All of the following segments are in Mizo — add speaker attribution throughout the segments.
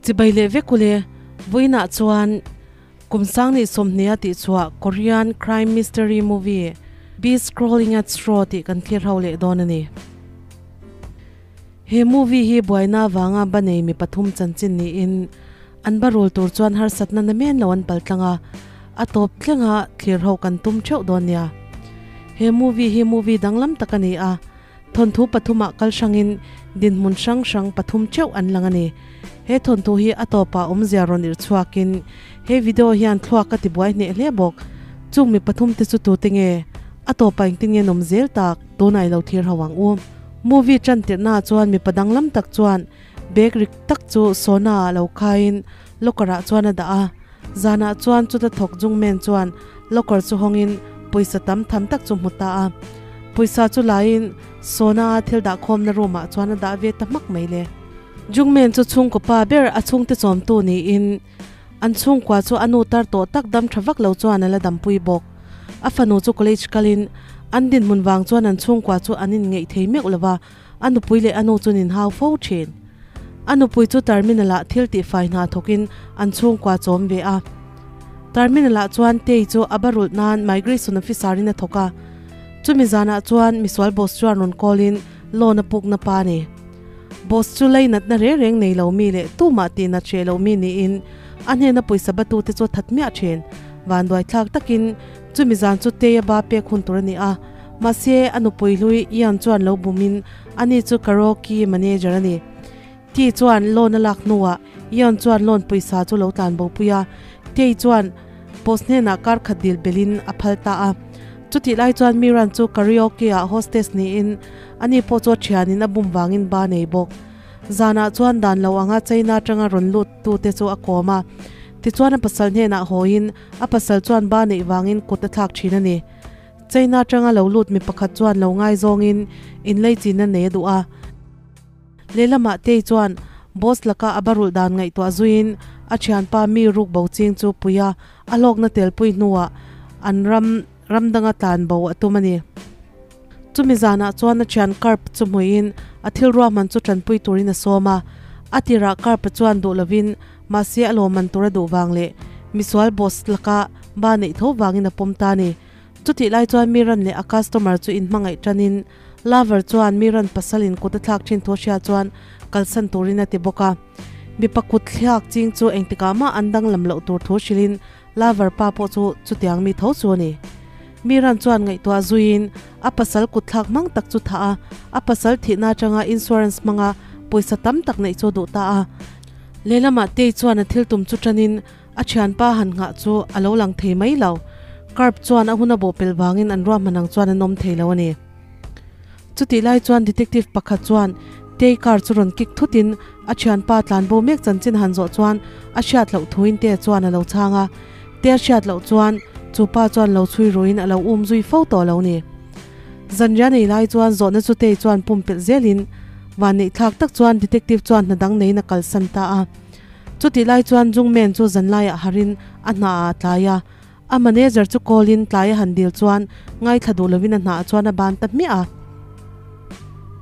Speaker 1: Chibai leh vek ule, vawiinah chuan kum sang nih sawmhnia tih chhuah Korean crime mystery movie Beast Crawling at Straw tih kan thlir ho leh dawn a ni. He movie hi buaina avanga ba nei mi pathum chanchin niin an ba rul tur chuan harsatna na men lo an paltlang a, a tawp thlenga thlir ho kan tum theuh dawn nia. He movie hi movie danglam tak a ni a, thawnthu pathumah kal hrangin dinhmun hrang hrang pathum theuh an lang a ni. He thawnthu hi a tawpah awmzia rawn irh chhuakin he video hian thluak a tibuai hneh hle bawk. Chung mi pathum te chu tute nge? A tawpah engtin nge nawm zel tak? Tunah i lo thlir ho ang u. Movie tan tirhnaah chuan mipa danglam tak chuan bag rik tak chu sauna ah lo khaiin locker ah chuan a dah a. Zanah chuan chuta thawk Jungmen chuan locker chu hawngin pawisa tam tham tak chu hmu ta a. Pawisa chu laiin sauna a thil dah khawmna room ah chuan a dah ve ta hmak mai le. Jungmen chu chhungkaw pa ber a chhungte chawmtu niin an chhungkua chu a nu tar tawh tak dam tha vak lo chuan a la dampui bawk. A fanu chu college kalin an dinhmun vang chuan an chhungkua chu an inngeih thei meuh lo va, a nupui leh a nu chu nin hau fo thin. A nupui chu terminal ah thil tihfai hna thawkin an chhungkua chawm ve a. Terminal ah chuan Tei chu a barulh nan migration officer in a thawk a. Chumi zanah chuan misual boss chuan rawn call in loan a pukna pa a ni. Boss chu leinatna reng reng nei lo mi leh tumah tihnat hreh lo mi niin a hnena pawisa batute chu a that miah thin. Vanduai thlak takin chumi zan chu Tei a ba pek hun tur a ni a, mahse a nupui hlui Ian chuan lo bumin ani chu karaoke manager a ni. Tei chuan loan a lak hnuah Ian chuan loan pawisa chu lo tlan bo pui a, Tei chuan boss hnenah kar khat dil belhin a phal ta a. Chutih lai chuan Miran chu karaoke ah hostess niin ani pawh chu a thianin a bum vangin ba nei bawk. Zanah chuan dan lo anga China atanga rawn lut tute chu a kawm a. Tichuan a pasal hnenah hawiin a pasal chuan ba neih vangin kut a thlak thin a ni. China atanga lo lut mi pakhat chuan lo ngaizawngin inleichina nei a duh a. Lehlamah Tei chuan boss laka a barulh dan ngaihtuah zuiin a thianpa mi ruk bo ching chu pui a, a hlawkna telpui hnuah an ram ram danga tlan bo a tum a ni. Chumi zanah chuan a thian Karp chu hmuiin a thil ruahman chu tanpui turin a sawm a. A tirah Karp-a chuan duh lovin mahse a lawmman tur a duh vang leh misual boss laka ba neih tho vangin a pawm ta a ni. Chutih lai chuan Miran leh a customer chu inhmangaih tanin Lover chuan Miran pasalin kut a thlak thin thu a hria chuan kalsan turin a ti bawk a. Mipa kut thliak ching chu engtikah mah an danglam loh tur thu hrilhin Lover pa pawh chu chutiang mi tho chu a ni. Miran chuan ngaihtuah zuiin a pasal kut thlak hmang tak chu thah a, a pasal thihna atanga insurance hmanga pawisa tam tak neih chu a duh ta a. Lehlamah Tei chuan a thil tum chu tanin a thianpa han nghah chu a lo lang thei mai lo. Karp chuan a hun a bawhpelh vangin an ruahman ang chuan an awm thei lo a ni. Chutih lai chuan detective pakhat chuan Tei car chu rawn kick thutin a thianpa tlanbo mek chanchin han zawh chuan a hriat loh thuin Tea chuan a lo chhang a. Tea hriat loh chuan chu pa chuan lo chhui ruin a lo um zui fo tawh lo ni. Zanriah nei lai chuan zawhna chu Tei chuan pumpelh zelin vanneih thlak tak chuan detective chuan hna dang neiin a kalsan ta a. Chutih lai chuan Jungmen chu zanlaiah harin a hna ah a tlai a. A manager chu call in tlai a han dil chuan ngaithla duh lovin a hnah chuan a ban ta hmiah a.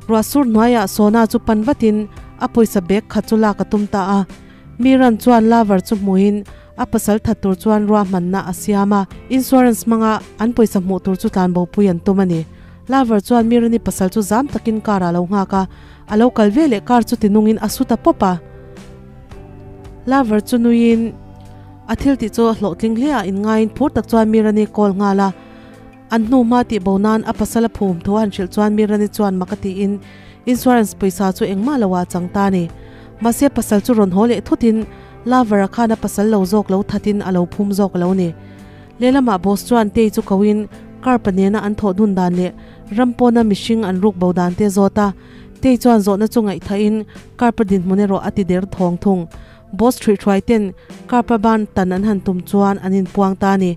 Speaker 1: Ruah sur hnuaiah Sona chu pan vatin a pawisa bag khat chu lak a tum ta a. Miran chuan lover chu hmuhin a pasal that tur chuan ruahmanna a siam a, insurance hmanga an pawisa hmuh tur chu tlanbopui an tum a ni. Lover chuan Mirani pasal chu zam takin car ah lo nghak a, a lo kal veleh car chu tinungin a su ta pawp a. Lover chu nuiin. A thil tih chu hlawhtling hle a inngaiin phur tak chuan Mirani call nghal a. An hnu hma tih bo nan a pasal a phum thu a han hrilh chuan Mirani chuan mak a tiin insurance pawisa chu engmah lo ah chang ta a ni. Mahse pasal chu rawn haw leh thutin Lover-a khan a pasal lo zawk lo thatin a lo phum zawk lo ni. Lehlamah boss chuan Tei chu koin car pa nena an thawh dun dan leh ram pawna mihring an ruk bo dan te zawt a. Tei chuan zawhna chu ngaihthahin car pa dinhmun erawh a ti der thawng thung. Boss ṭhuihhruai ten car pa ban tan an han tum chuan an inpuang ta a ni.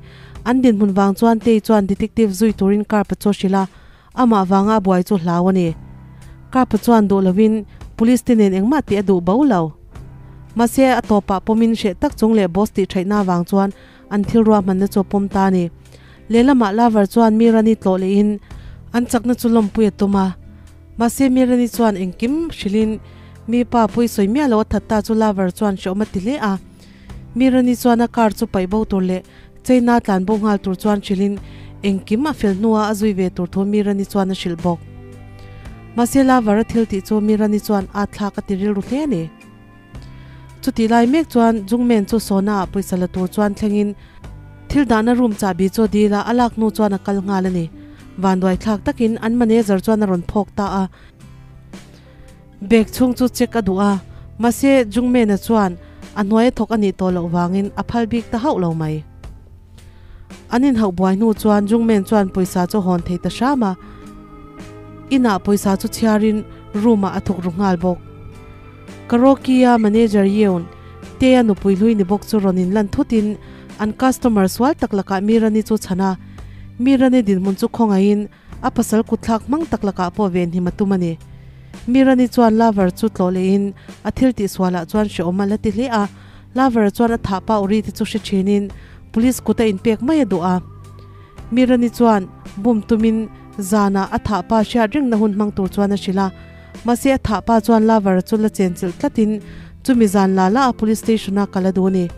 Speaker 1: An dinhmun vang chuan Tei chuan detective zui turin Karpa chu a hrilh a, amah vanga a buai chu hlau a ni. Karpa chuan duh lovin police te nen engmah tih a duh bo lo. Mahse, a tawpah pawmin hreh tak chung leh boss tih thaihna avang chuan an thil ruahmanna chu a pawm ta a ni. Lehlamah Lover chuan Mirani tlawh lehin an chakna chu lawmpui a tum a. Mahse, Mirani chuan engkim hrilhin mi pa pui sawi miah lo a that ta chu Lover chuan hrehawm a ti hle a. Mirani chuan a car chu paih bo tur leh China tlan bo nghal tur chuan hrilhin engkim a fel hnuah a zui ve tur thu Mirani chuan a hrilh bawk. Mahse, Lover a thil tih chu Mirani chuan aa thlak a ti rilru hle a ni. Chutih lai mek chuan Jungmen chu Sona ah pawisa la tur chuan thlengin thil dahna room chahbi chu a dil a, a lak hnu chuan a kal nghal a ni. Vanduai thlak takin an manager chuan a rawn phawk ta a. Bag chhung chu check a duh a, mahse Jungmen-a chuan a hnuai a thawk a nih tawh loh vangin a phal bik ta hauh lo mai. An inhauh buai hnu chuan Jungmen chuan pawisa chu hawn thei ta hram a, inah pawisa chu chhiarin room-ah a thawk ru nghal bawk. Karaoke-a manager Yeon Tae-a nupui hlui ni bawk chu rawn inlan thutin an customer sual tak lakah Mirani chu chhan a, Mirani dinhmun chu khawngaihin a pasal kutthlak hmang tak lakah pawh venhim a tum a ni. Mirani chuan Lover chu tlawh lehin a thil tihsualah chuan hrehawm a la ti hle a, Lover chuan a thah pa uri te chu hre thinin police kut a inpek mai a duh a. Mirani chuan bum tumin zanah a thah pa hriat rengna hun hmang tur chuan a hrilh a. Mahse a thah pa chuan Lover chu la chenchilh tlatin chumi zan la la a police station a kal a duh a ni.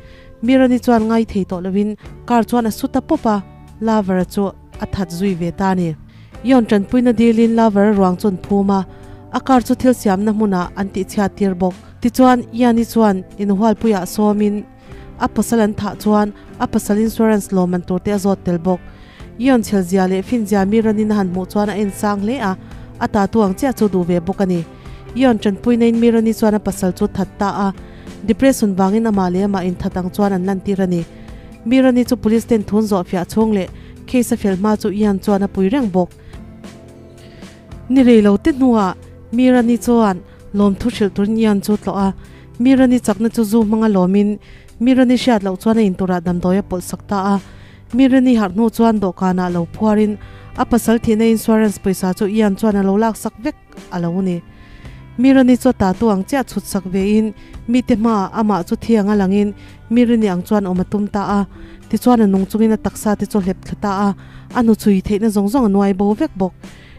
Speaker 1: Mirani chuan ngai thei tawh lovin car chuan a su ta pawp a, Lover chu a that zui ve ta a ni. Ion tanpuina dilin Lover ruang chu an phum a, a car chu thil siamna hmunah an tihchhiat tir bawk. Tichuan Ian-i chuan inhualpuiah sawmin a pasal an thah chuan a pasal insurance lawmman tur te a zawt tel bawk. Ion chhel zia leh fin zia mi ranin a han hmuh chuan a en sang hle a, a ta tu ang chiah chu duh ve bawk a ni. Ion tanpui naiin mi rani chuan a pasal chu that ta a, depression vangin amah leh amah inthat ang chuan an lantir a ni. Mi rani chu police ten thun zawh fiah chhung leh case a fel hma chu Ion chuan a pui reng bawk. Ni rei lo te hnuah mi rani chuan lawmthu hrilh turin Ion chu tlawh a, Mirani chakna chu zu hmanga lawmin Mirani hriat loh chuan a inturah damdawi a pawlh sak ta a. Mirani harh hnu chuan dawhkanah lo phuarin a pasal thihna insurance pawisa chu Ian chuan a lo lak sak vek a lo ni. Mirani chu a tatu ang chiah chhut sak vein mite hmaah amah chu thiang a langin Mirani ang chuan awm a tum ta a. Tichuan a nung chungin a taksa te chu a hlep thla ta a, a hnuchhui theihna zawng zawng a nuai bo vek bawk.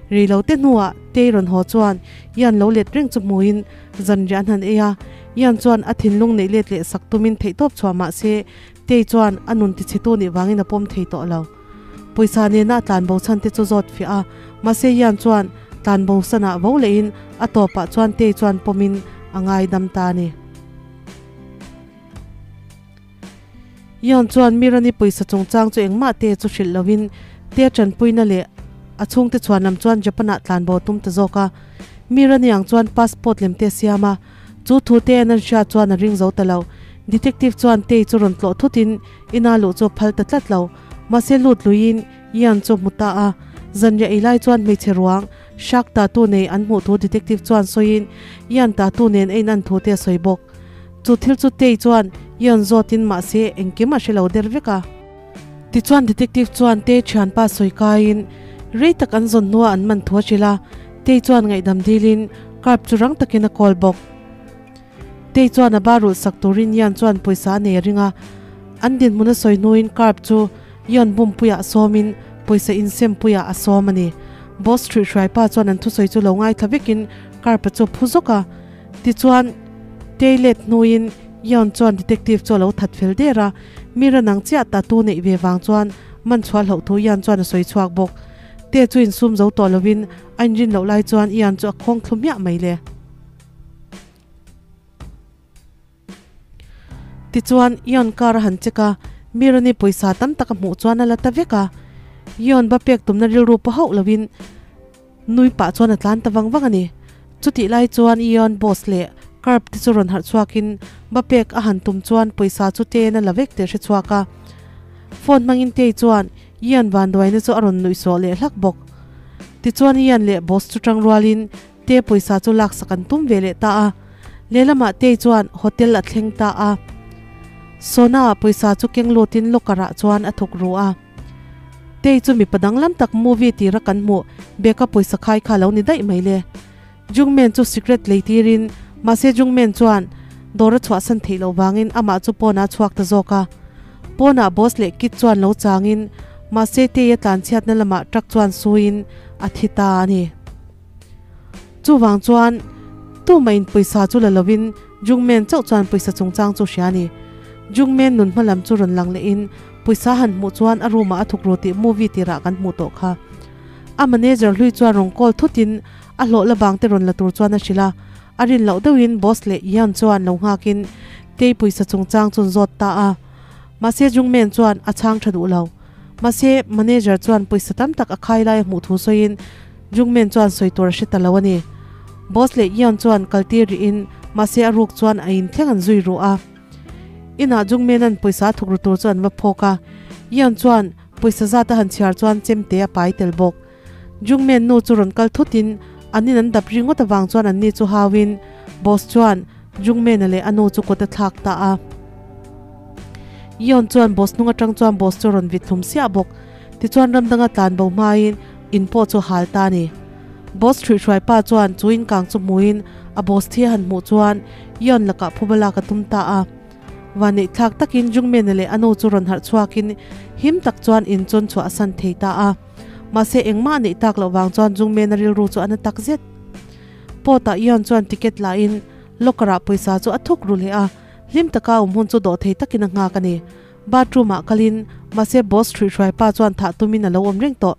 Speaker 1: Rei lo te hnuah Tei rawn haw chuan Ian lo let reng chu hmuin Zanriah an han ei a, Ian chuan a thinlung neih let leh sak tumin theihtawp chhuah mah se, Tei chuan a nun tichhetu nih vangin a pawm thei tawh lo. Pawisa nena a tlanbo chhan te chu zawt fiah a, mahse Ian chuan tlanbo sanah vo lehin a tawpah chuan Tei chuan pawmin a ngaidam ta a ni. Ian chuan Mirani pawisa chungchang chu engmah Tei chu hrilh loin Tei tanpuina leh a chhungte chhuan lam chuan Japan-ah tlanbo a tum ta zawk a. Mirani ang chuan passport lem te a siam a, chu thu te an an hriat chuan a ring zo ta lo. Detective chuan Tei chu rawn tlawh thutin ina luh chu a phal ta tlat lo. Mahse lut luiin Ian chu a hmu ta a. Zanriah ei lai chuan hmeichhe ruang, shark tattoo nei an hmuh thu detective chuan sawiin Ian tattoo nen a inan thu te a sawi bawk. Chu thil chu Tei chuan Ian zawtin mahse engkim a hre lo der vek a. Tichuan detective chuan Tei thianpa sawi kaiin rei tak an zawn hnua an man thu a hrilh a, Tei chuan ngaihdam dilin Carp chu rang takin a call bawk. Tei chuan a ba rulh sak turin Ian chuan pawisa a nei a ring a, an dinhmun a sawi hnuin Carp chu Ian bumpuiah sawmin pawisa insem puiah a sawm a ni. Boss hruihhruaipa chuan an thusawi chu lo ngaithla vekin Carp-a chu a phu zawk a. Tichuan, Tei let hnuin Ion chuan detective chu a lo that fel der a, Mira nang chiah tattoo neih ve vang chuan man chhuah hloh thu Ian chuan a sawi chhuak bawk. Tei chu insum zo tawh lovin a inrin loh lai chuan Ian chu a khawng thlu hmiah mai le. Tichuan, Ion car a han check a, Mira ni pawisa tam tak a hmuh chuan a la ta vek a. Ion va pek tumna rilru pawh hauh lovin, Nui pah chuan a tlan ta vang vang a ni. Chutih lai chuan Ion boss leh Carp te chu rawn harh chhuakin ba pek a han tum chuan pawisa chu Tei-in a la vek tih a hre chhuak a. Phone hmangin Tei chuan Ion vanduaina chu a rawn nuih sawh leh hlak bawk. Tichuan Ion leh boss chu tang rualin Tei pawisa chu laksak an tum ve leh ta a. Lehlamah Tei chuan hotel a thleng ta a. Sona pawisa chu keng lutin locker ah chuan a thawk ru a. Tei chu mipa danglam tak movie tira kan hmuh beka pawisa khai kha lo ni daih mai le. Jungmen chu secret lei tirin mahse Jungmen chuan dawr a chhuahsan theih loh vangin amah chu pawnah a chhuak ta zawk a. Pawnah boss leh Kit chuan lo changin mahse Tei a tlanchhiatna lamah truck chuan suiin a thi ta a ni. Chuvang chuan tumah in pawisa chu la lovin Jungmen chauh chuan pawisa chungchang chu hria a ni. Jungmen nun hma lam chu rawn lang lehin pawisa han hmuh chuan a room ah a thuk ru tih movie tirah kan hmuh tawh kha. A manager hlui chuan rawn call thutin a hlawh la vang te rawn la tur chuan a hrilh a, a rin loh deuhin boss leh Ian chuan lo nghakin Tei pawisa chungchang chu an zawt ta a. Mahse Jungmen chuan a chhang tha duh lo. Mahse manager chuan pawisa tam tak a khai lai a hmuh thu sawiin Jungmen chuan sawi tur a hre ta lo a ni. Boss leh Ian chuan kaltir rihin mahse a ruk chuan a inthleng an zui ruh a. Inah Jungmen-a'n pawisa a thuk ru tur chu an va phawk a, Ian chuan pawisa zat a han chhiar chuan chemte a pai tel bawk. Jungmen nu chu rawn kal thutin an in an dap ringawt avang chuan anni chu hauin Boss chuan Jungmen-a leh a nu chu kut a thlak ta a. Yeon chuan Boss hnung atang chuan Boss chu rawn vit hlum siah bawk. Tichuan ramdanga tlan bo hmain in pawh chu hal ta a ni. Boss hruihhruai pa chuan chu inkang chu hmuin a boss thi a han hmuh chuan Yeon lakah phuba lak a tum ta a. Vanneih thlak takin Jungmen-a leh a nu chu rawn harh chhuakin him tak chuan in chawn chhuah a san thei ta a. Mahse engmah a neih tak loh vang chuan Jungmen-a rilru chu a na tak zet. Pawtah Yeon chuan ticket lahin locker-ah pawisa chu a thuk ru leh a, hlim taka a awm hun chu dawh thei takin a nghak a ni. Bathroom-ah kalin mahse boss hruihhruai pa chuan thah tumin a lo awm reng tawh.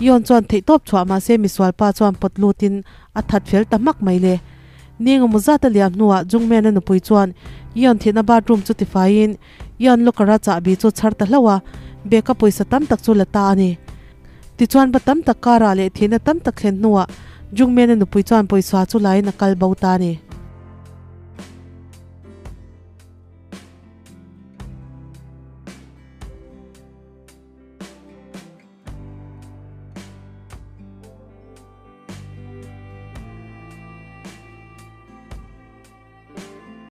Speaker 1: Yeon chuan theihtawp chhuah mahse misual pa chuan pawt lutin a that fel ta hmak mai le. Ni engemaw zat a liam hnuah Jungmen-a nupui chuan Yeon thihna bathroom chu tifaiin Yeon locker-a chahbi chu chhar ta hlauh a, bag-a pawisa tam tak chu la ta a ni. Tichuan ba tam tak karah leh thihna tam tak thlen hnuah Jungmen-a nupui chuan pawisa chu lain a kal bo ta a ni.